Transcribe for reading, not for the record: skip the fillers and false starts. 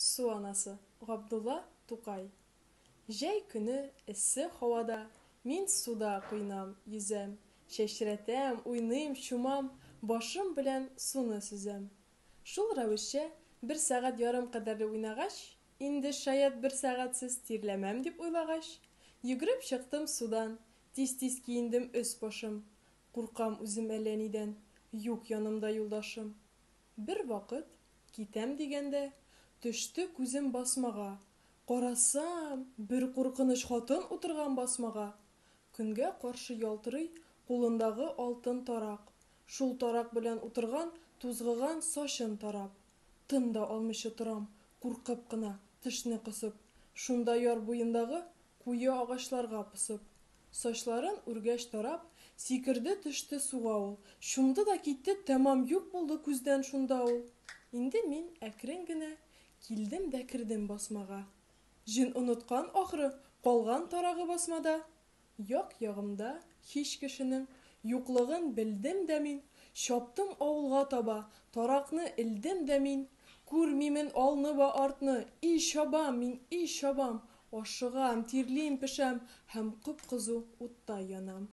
Су анасы Габдулла Тукай. Җәй көне эссе һавада Мин суда коенам, йөзәм, Чәчрәтәм, уйныйм, чумам, Башым белән суны сөзәм. Шул рәвешчә бер сәгать ярым кадәрле уйнагач, Инде шаять бер сәгатьсез тирләмәм дип уйлагач, Йөгереп чыктым судан, тиз-тиз киендем өс-башым. Куркам үзем әллә нидән, юк янымда юлдашым. Бервакыт, китәм дигәндә, төште күзем басмага. Карасам, бер куркыныч хатын утырган басмага. Көнгә каршы ялтырый кулындагы алтын тарак. Шул тарак белән утырган тузгыган сачын тарап. Тын да алмыйча торам, куркып кына, тешне кысып. Шунда яр буендагы куе агачларга посып. Сачларын үргәч тарап, сикерде төште суга ул. Чумды да китте, тәмам юк булды күздән шунда ул. Инде мин әкрен генә килдем дә кердем басмага. Җен оныткан, ахры, калган тарагы басмада. Як-ягымда һич кешенең юклыгын белдем дә мин, чаптым авылга таба, таракны элдем дә мин. Күрмимен алны вә артны, и чабам мин, и чабам, ашыгам, тирлим-пешәм һәм кып-кызу уттай янам.